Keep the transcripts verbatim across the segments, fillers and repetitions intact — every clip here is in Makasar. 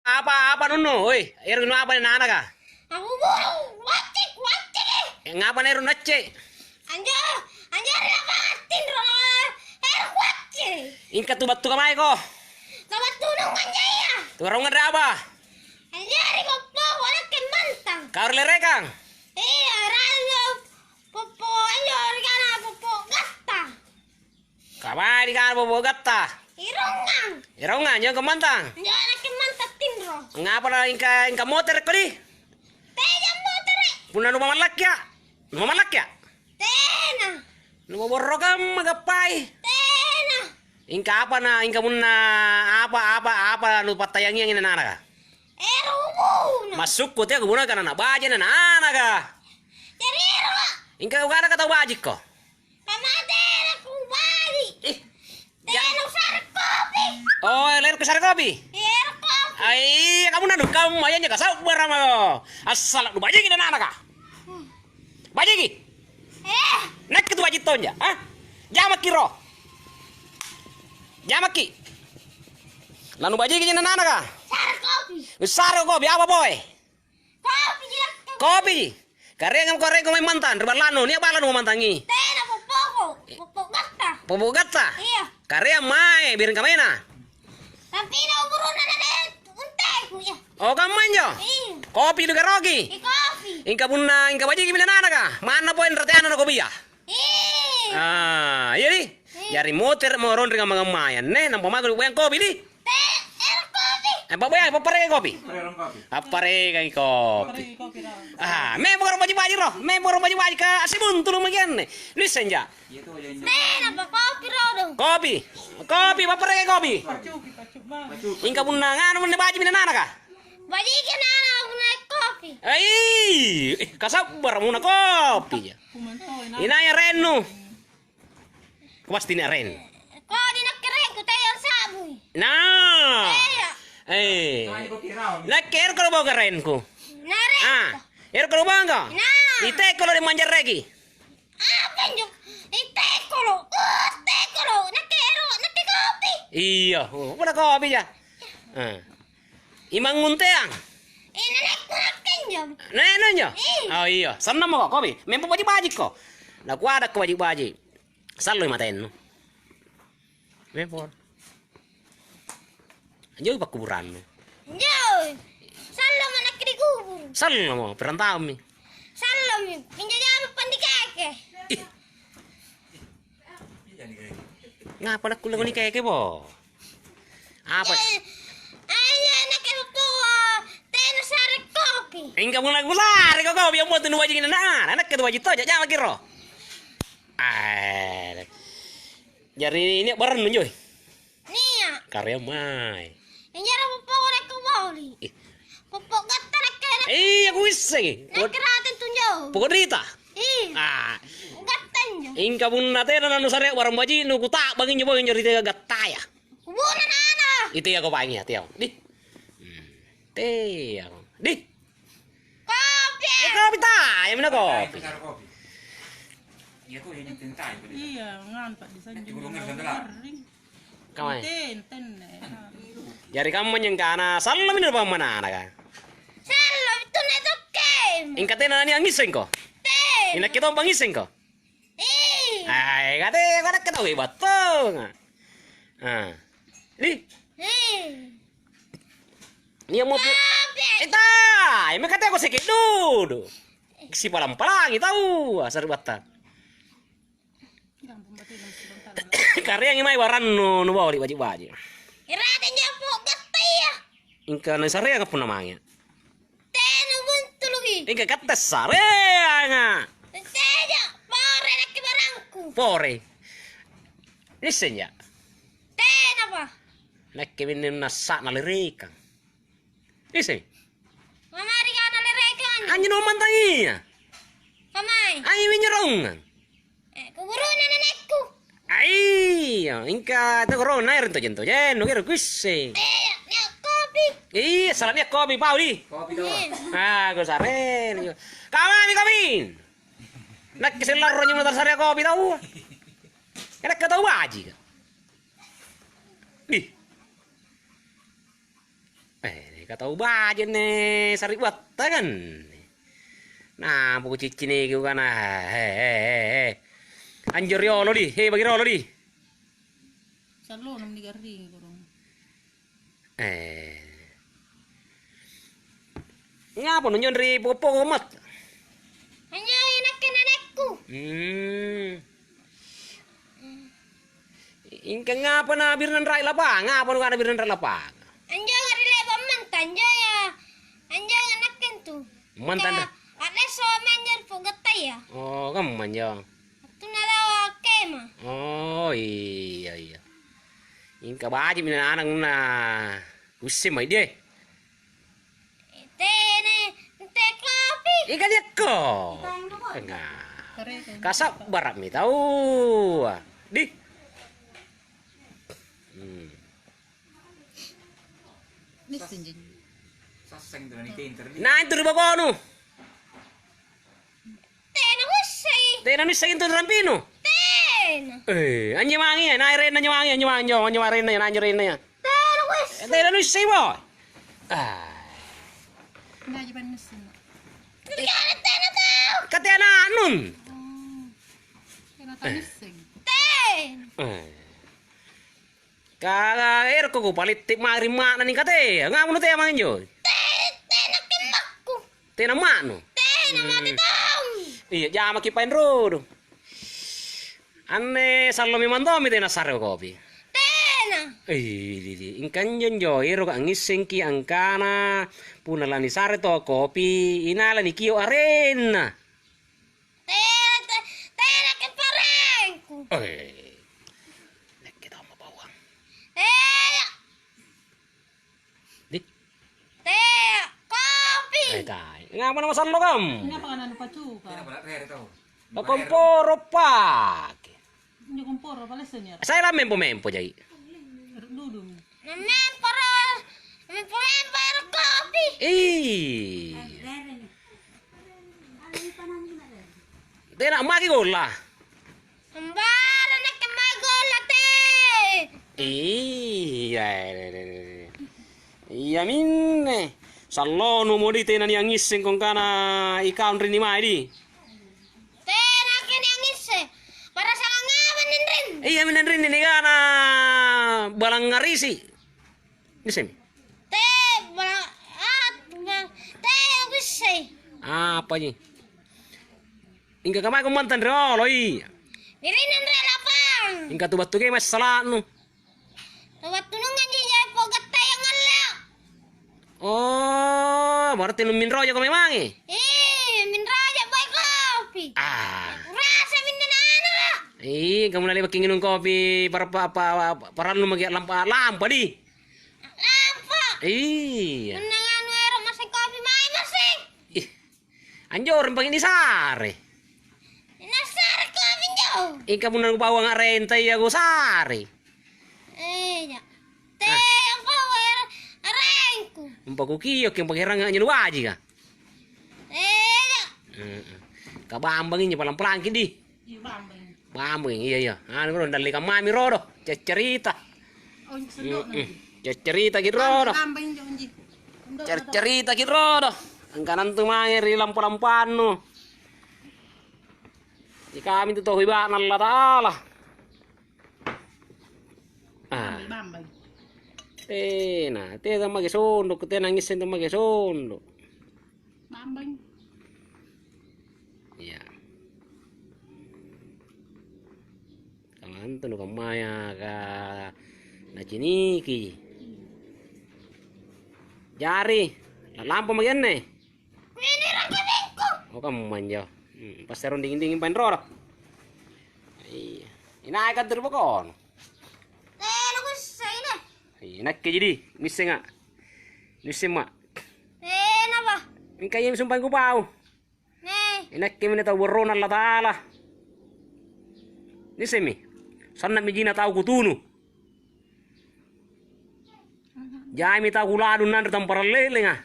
Apa, apa nunnu? Oi, ero' nginung apa anne anaka? Aku buru, wacce, wacce. Eh, ngapa naero' nacce? Anjo, anjo ri lapangang tinro, ero' kuwacce. Ingka tu battu kamaeko? Ka battu nungngang jaia. Tu karaungang ri apa? Anjo ri poppoku, nakke mantang. Kau ri lerekang? Iya, raja poppo, anjo ri kana poppo gatta. Kamai ri kana poppo gatta? Irongang. Irongang, anjo kau mantang? Anjo nakke mantang tinro. Ngapa na ingka, ingka moterekko di? Teja motere'. Punna numamallakkia'? Numamallakkia'? Tena. Numaborro kamma gappai? Tena. Ingka apa na, ingka punna apa, apa, apa nupattayangiangi anne anaka? Ero' ubuna. Massukku teko bunaka na nabaji' anne anaka. Jari ero'. Ingka ukanaka tau bajikko? Kamatena kubaji'. Ih, ja- Tena usare kopi. Oh, lero kusare kopi? Iya, ero' kopi. Ai, kamu nanu kamma, iya nyaka sabbara' mako. Assala' nubajiki anne anaka. Hmm. Bajiki. Eh. Nakke tu baji' tonja, ha? Jamakki ro. Jamakki. Lanubajiki anne anaka. Sare kopi. Sare kopi apa boe? Kopi, iya. Kopi. Kareang karekko mae mantang ri balla'nu, nia' balla'nu mantangi. Tena poppoko, poppo gatta. Poppo gatta? Iya. Kareang mae, biring kamena. Tapi na umuruna na de' unteku, iya. Oh, kamma anjo? Iya. Kopi nukaeroki? Iya, kopi. Ingka punna, ingka bajiki anne anaka, manna poeng rateana nakobia? Iya. Ah, iya di? Iya. Jari motere'mo ronri kamma-kammaya anne, nampa mako nuboyang kopi di? Te, ero' kopi. Eh, pabboya, papparekai kopi? Papparekai kopi. Papparekai kopi. Papparekai kopi, Ro. Ah, mempo ro baji'-baji' ro. Mempo ro baji'-baji' ka sibuntulu' maki anne. Nuisseng ja. Tena apa kopi ro dong. Kopi. Kopi, papparekai kopi. Pacuki, pacu' banget. Ingka punna nganu anne baji' anne anaka? Bajiki anne anaka punna kopi. Ai, eh, kasabbara' muna kopi ja. Inai arennu? Pasti nia' arennu. Kodi nakke arenku, taya sa'bui. Nah. Taya. Eh. Nakke ero' kalo bongka arenku. Nah, arenku. Ah, ero' kalo bongka. Nah. Itekolo ri manjarreki. Apa anjo? Itekolo. Uh, tekolo. Nakke ero', nakke kopi. Iya, oh, punna kopi ja. Eh. Imangngunteang. Eh, nenekku nakke anjo. Neneknu anjo? Iya. Oh, iya. Sannang mako kopi. Mempo baji'-bajikko. Nakuadakko baji'-baji'. Salloi matennu. Mempo. Anjoi pakkuburannu. Anjoi. Sallamo nakke dikuburu'. Sallamo, pirang taummi? Sallomi. Injo jama pandikeke. Ih. Ngapa nakkulle nikeke, bo? Apa? Eh, aja nakke tena sare kopi. Ingka mulai-mulai ko kopi, yang buat nu wajing na, na, nakke tu wajing toja, jama kiro. Eh, jari ini barang nunjoi. Nia'. Karya mai. Injo ero' poppo nakke boli. Ih. Poppo gatta nakke, nakke. Iya, kuissengi. Nakke rate tunjo. Poko derita. Ih. Ah. Gatta injo. Ingka punna tena nanusarea barang baji'nu, kuta'bang injo pole injo ri tega gattaya. Kubuna nana. Itu ya kau paingi ya, tiau. Di. Hmm. Tiau. Di. Kopi. Eh, kopi ta, ya mina kopi. Iya, nganu, Pak, di sana. Kamai? Ten, ten, eh. Jari kamma nyengkana, sallami na pammanana ka. Sallo, itu na tokke. Ingka tena nani angissengko? Ten. Inakke tompa ngissengko? Ih. Ai, kate, kate ketahui batong. Ah. Di. Ih. Nia' mo pi-, eh, tai, mekateko seke' dudu. Sipalang-palangi tau, sari'battang. Kareangi mae barannu, nuboli' baji'-baji'. Irate nyapo gatta iya. Ingka nasareanga punna mange. Tena buntuluki. Ingka katte sareanga. Teja, pore nakke barangku. Pore. Nisseng ja. Tenapa? Nakke minne nassa'na lerekang. Ise? Mamari kana lerekang. Anjo nu mantangia. Kamai? Anjo minjo raungang. Eh, kuburuna nenekku. Aiya, ingka teko ro naero tojeng-tojeng, nu kiro kuisse. Eh, nia' kopi. Iya, sala nia' kopi, pau di. Kopi doang. Iya. Ah, kusare. Kamami kopi. Nakke sellarro nyo motor sare kopi tau. Enak tau baji. Di. Eh, Ka tau baji' anne sari'battanga. Nampa kucicciniki kukana, "He, he, he, he. Anjo riolo di, he, bagi riolo di." Sallona nigarringi kodong. Eh. Ngapa nunjo ri poko-poko mat? Anjo inakke nanekku. Hmm. Ingka ngapa na birnang rai lapang? Ngapa nukana birnang rai lapang? Anjo ri le'ba' mantang, anjo ya. Anjo nakke antu. Mantang. Ka, a'lesso manjo ri poggattaya. Oh, kamma anjo. Wattunna lao akkema. Oh, iya, iya. Ingka baji'mi na anakna. Usse mai die. Tena, teh kopi. Ika diakko. Enggak. Kasabbara'mi taua. Di. Hmm. Nisseng ji. Sasseng tu nanitenter di. Nah, itu ri bokonu. Tena kuissei. Tena nuisseng itu rampinu. Tena. Eh, anjemangi ya, nae renna anjemangi, anjemangi, anjo, anjo renna ya, anjo renna ya. Tena kuissei. Tena nuissei, boy. Ah. Enggak aja panas, Mak. Tena, tena tahu. Kate ana'nun. Oh. Tena tanuisseng. Tena. Eh. Ka erokko kupalitte' mae ri mma'na ningka tea, ngamunu tea mange injo? Te-, tena kemmakku. Tena mma'nu? Tena mate taung. Iya, jamaki paenrodo. Anne sallo memang tommi tena sareko kopi. Tena. Ih, di, di. Ingka anjo njo eroka angngissengki angkana punna lanisare to kopi, inai lanikio' arenna. Tena, te-, tena ke parengku. Eh, nakke tau mabawang. Tena. Di? Tena, kopi. Eh, kai. Ngapa nama sallo kam? Ngapa kana nupacuka? Tena pala rere tau. Pakomporo pake. Injo komporo, palessani ara. Saya lam mempo-mempo jai. Dudumi. Mempo ro, mempo-mempo ero kopi. Ih. Tena maki golla. Sembara nakke mai golla te. Iya. Iya minne. Sallonu modi tena niangisseng kongkana ikau rinni mai di. Tenaki niangisse, parasakang apa ninrinni? Iya, minanrinni nikana balang ngarisi. Nissemi? Te, bala-, ah, ba-, te, kuissei. Apaji? Ingka kamai kumantang riolo, iya. Nirinang ri lapang. Ingka tu battu kemai sala'nu. Tawattununganji jai poggattayang allea. Oh, berarti nu minrojako memangi? Ih, minroja boy kopi. Ah. Kurasa minne nana. Ih, kamu nalebaki nginung kopi para pa, pa, pa, parallu maki lampa, lampa di. Lampa. Iya. Menang anu ero maseng kopi mai maseng. Ih. Anjoreng pake nisare. Nasare kominjo. Ingka punna nupauang arenta iya kusare. Eja. Te angkau arengku. Umpa kukio ki umpa kerang anjo nubaji ka. Eja. Heeh. Kabambang injo palang-palangki di. Iya, bambang. Bambang, iya, iya. Anu, bro, dalli kammami, Rodo. Ceccerita. Oh, sendok nanti. Cecceritaki, Rodo. Bambang, bambang, injo, Unji. Sendok, Rodo. Cecceritaki, Rodo. Angkanantu mange ri lampa-lampannu. Ikami tu tau hibana Allata'ala. Ah. Bambang, bambang. Tena, tena make sondok, tena ngisseng tu make sondok. Bambang. Iya. Kamantu nu kammaya ka naciniki. Jari, lampa maki anne? Ini rangkabengku. Oh, kamma anjo. Hmm, pas terung dinging-dinging paeng roro. Iya. Inai kantu ri bokono? Tena kuissei deh. Iya, nakke jadi, nissenga. Nissemma. Tenapa? Mingka iya sumpaeng kupau. Nih. Inakke minne tau borrona Allata'ala. Nissemmi. Sanna'mi jina tau kutunu. Jaimi tau kuladung nanre tamparang lelenga.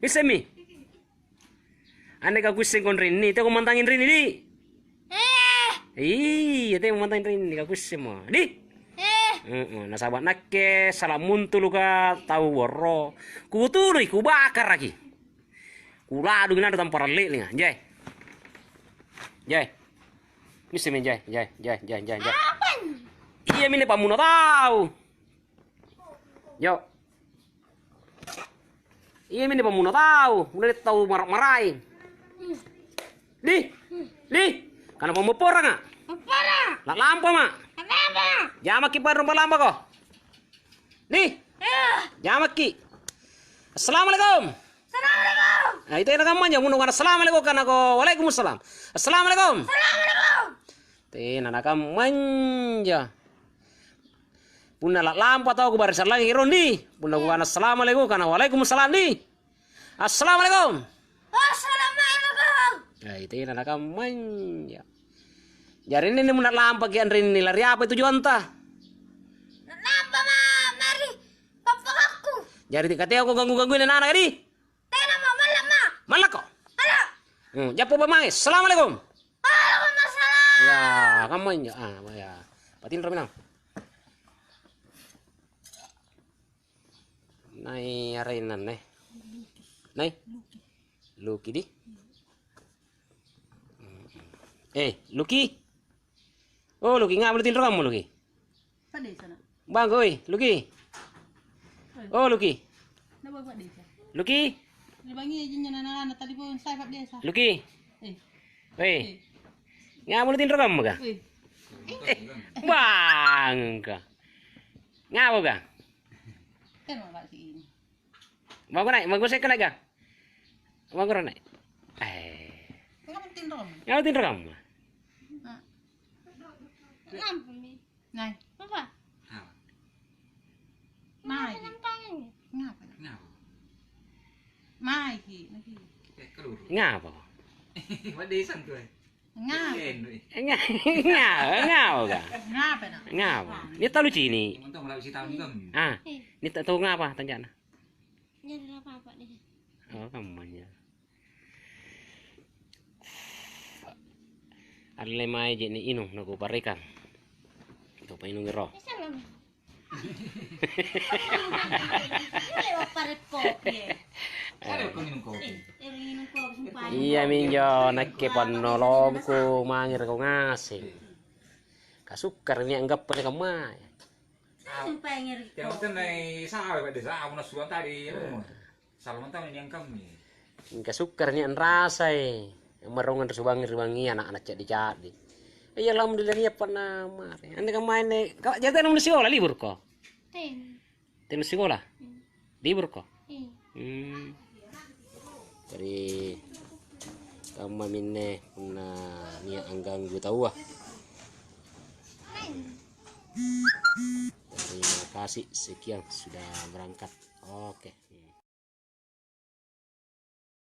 Nissemmi. Anne kakuisseng konrinni, teko mantangi rinni, di. Eh. Iya, teko mantangi rinni, kakuisseng mo. Di. Eh. Heeh, nasaba' nakke sala muntuluka tau borro. Kutului, kubakaraki. Kuladungi nado tampara le'lenga. Jai. Jai. Missemi, jai, jai, jai, jai, jai, jai. Iya minne pammuna tau. Yo. Iya minne pammuna tau. Mulai tau mara-, maraeng. Di. Di. Kana pammopporanga. Mopporang. La lampa ma. La lampa. Jamaki parrumpa lampako. Di. Iya. Jamaki. Assalamualaikum. Assalamualaikum. Nah, itu enak ammanya, munu kana assalamualaikum, kana ko waalaikumsalam. Assalamualaikum. Assalamualaikum. Tena nakammanja. Punna la lampa tau kubari sallangi ero ndi. Punna kukana assalamualaikum, kana waalaikumsalam ndi. Assalamualaikum. Assalamualaikum. Ai, tena nakammanja. Jari inni punna lampaki anrinni, lari apa tujuanta? Lampa ma mari pappakakku. Jari tika teo ko ganggu-ganggui nanaka di? Tena ma, malla ma. Mallako? Malla. Hmm, jappo pa mange. Assalamualaikum. Waalaikumsalam. Ya, kamu injo. Ah, ya. Patinro minang. Nai arenna nai. Nai? Luki di? Eh, Luki. Oh, Luki, ngapa lu tinro kamu, Luki? Padesa na. Bang, oi, Luki. Oi. Oh, Luki. Na bang padesa. Luki. Lebangi jinnya nana-nana tadi pun saya padesa. Luki. Eh. Weh. Eh. Ngapa lu tinro kamu, ka? Eh. Eh, bang, ka. Ngapa, ka? Kan mau kasih ini. Mau naik, mau saya naik, ka? Mau naik. Eh. Ngapa tinro kamu? Ngapa tinro kamu? Nah. Ngapa mi? Nai. Apa? Apa? Mai. Kenapa ini? Ngapa? Ngapa? Mai ki, naki. Eh, keluar. Ngapa? Wadesan tu, eh. Ngapa? Endo, eh. Nga-, nga-, ngapa, ka? Ngapa, nak? Ngapa? Ini tahu sini. Untung kalau si tahun kan. Ah, ini tak tahu ngapa tanjana. Jadi apa-apa deh. Oh, kamu aja. Alle mae je'ne' inung nakuparekang. Topa inungi ro. Iya minjo nakke pannolongku mange ri kau ngaseng. Kasukkara' nia' anggappa ri kammaya. Tena tena sawe pada sawe nassuang tadi. Sallo mantang niangkammi. Mingka sukkara' nia' anrasai, ammarongeng ri subangi ri bangngia ana'-ana' caddi-caddi. Iya, alhamdulillah, nia' panna mare. Anne kammai anne, ka-, jari tena munna sikola, liburko? Tena. Tena sikola? Hmm. Liburko? Iya. Hmm. Jari kammaminne punna nia' angganggu taua. Terima kasih, sekian sudah berangkat. Oke.